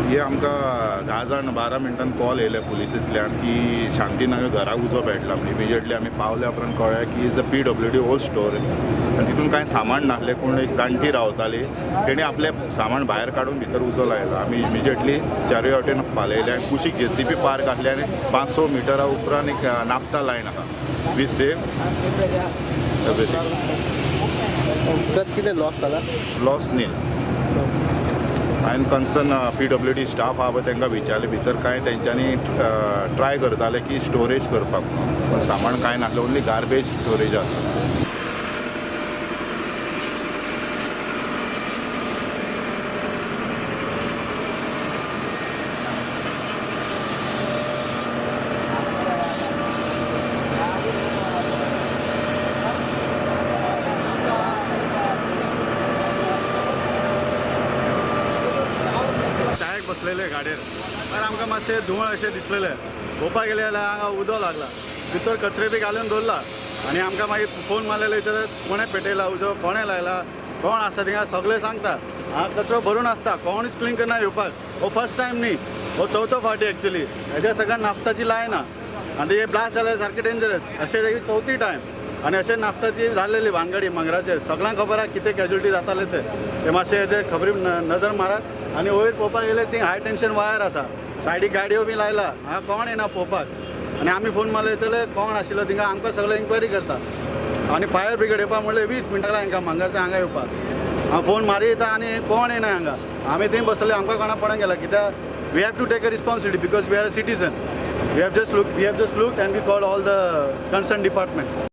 हे आमकां 10 जाण 12 मिनटान कॉल येयले पुलिसेंतल्यान की शांतीनगर घराक उजो पेटला म्हण. इमिजिएटली आमी पावल्या उपरांत कळ्ळें की is a PWD old storage आनी तितून कांय सामान नासलें. कोण एक जाणटी रावताली, तेणी आपलें सामान भायर काडून भितर उजो लायलो. आमी इमिजिएटली चारूय वटेन पालयले आनी कुशीक JCB park आसले आनी 500 मिटरा उपरांत एक नाफ्ता लायन आहा. We save everything. कितें लॉस जाला? लॉस न्ही. हांवें कन्सर्न PWD staff आहा पळय तांकां विचारलें, भितर कांय तेंच्यांनी ट्राय करताले की स्टोरेज करपाक, पण सामान कांय नासलें, ओन्ली गार्बेज स्टोरेज आसा. चायेक बसलेले गाडयेर, तर आमकां मातशें धुंवळ अशें दिसलेलें. पळोवपाक गेले जाल्यार हांगा उदो लागला, भितर कचरे बी घालून दवरला. आनी आमकां मागीर फोन मारलेले, विचारता कोणें पेटयला उजो, कोणें लायला, कोण आसा थिंगा, सगळें सांगता. हांगा कचरो भरून आसता, कोणूच क्लीन करना येवपाक. हो फर्स्ट टायम न्ही, हो चवथो फावटी एक्चुली. हेज्या सगळ्या नाफ्ताची लायन आहा आनी हे ब्लास्ट जाल्यार सारकें डेंजरस. अशें चवथी टायम आनी अशें नाफ्ताची जाल्लेली भानगडी मांगराचेर. सगळ्यांक खबर आहा कितें कॅज्युलिटी जाताले ते. ते मातशें हेजेर खबरी नजर मारात. आनी वयर पळोवपाक गेल्यार ती हाय टेंशन वायर आसा, सायडीक गाडयो बी लायला. हांगा कोण येना पळोवपाक. आनी आमी फोन मारले चले कोण आशिल्लो थिंगा, आमकां सगळें इन्क्वायरी करता. आनी फायर ब्रिगेड येवपाक म्हणलें 20 मिनटां लागली हांकां मांगरच्या हांगा येवपाक. हांव फोन मारयता आनी कोण येना हांगा. आमी थंय बसलेले, आमकां कोणा पडोन गेला कित्याक we have to take a responsibility because we are a citizen. We have just look and we call all the concern departments.